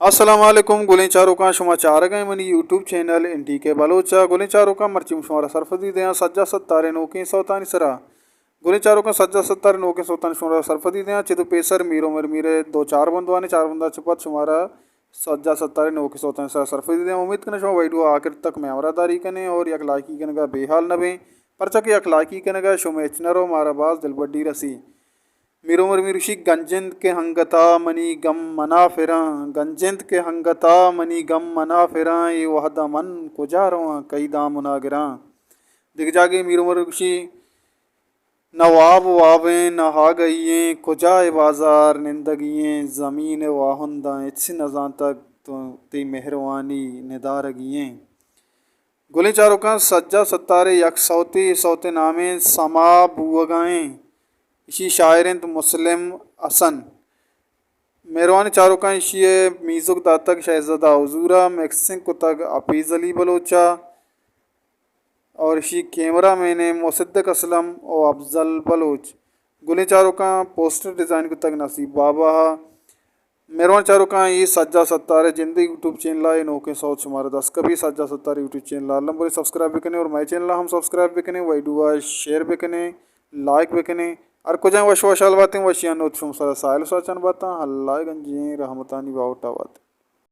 السلام علیکم گلیں چاروکاں، شما چارگ ءَ منی یوٹیوب چینل این ٹی کے بلوچ ءَ۔ گلیں چاروکاں، مرچی من شمارا سرپدی دیاں سجا ستار ءِ نوکیں سوتانی سرا۔ گلیں چاروکاں، سجا ستار ءِ نوکیں سوتانی شمارا سرپدی دیاں۔ چد ءُ پیسر میر عمر میر ءِ دو چار بندوانی، چار بنداں چہ پد شمارا سجا ستار ءِ نوکیں سوتانی سرا سرپدی دیاں۔ امید کناں شما ویڈیو آخر تک مئے ہمراہ داری کنے اور یک لائکی کنگا بے حال نہ بیں، پرچا کہ یک لائکی کنگا شمے ہچ نہ رو، مارا باز دلبڈی رسی۔ میر عمر میر گوشی، گنجند کہ ہنگتا منی گم منا پھراں، گنجند کہ ہنگتا منی گم منا پھراں، اے وہدا من کجا رواں، کئی دامنا گراں۔ دگہ جاگے میر عمر گوشی، نہ واب وابیں، نہ آگہی ایں، کجا اے بازار نندگی ایں، زمین ءِ واہنداں ہچ نہ زانتگ، تو تئی مہروانی ندارگی ایں۔ گلیں چاروکاں، سجا ستار ءِ یک سوتے، اے سوت ءِ نام ایں سما بوگا ایں۔ ایشی شاعر انت مسلم حسن۔ مہروانیں چاروکاں، ایشی ءَ میوزک داتگ شہزادہ حضور ءَ، مکسنگ کتگ حفیظ علی بلوچ ءَ اور ایشی کیمرہ مین ایں مصدق اسلم و افضل بلوچ۔ گلیں چاروکاں، پوسٹر ڈیزائن کتگ نصیب بابا ءَ۔ مہروان چاروکاں، اے سجا ستار ءِ جند ءِ یوٹیوب چینل ءَ اے نوکیں سوت شمارا دست کپی۔ سجا ستار یوٹیوب چینل ءَ لمبریں سبسکرائب بکنے اور مئے چینل ءَ ہم سبسکرائب بکنے، ویڈیو ءَ شیئر بکنے، لائک بکنے۔ ہر کجا وش وشحال باتیں، وشیانی نود شمے سرا ساہیل ساچان باتاں۔ اللہ ءِ گنجیں رحمتانی باہوٹ ءَ بات۔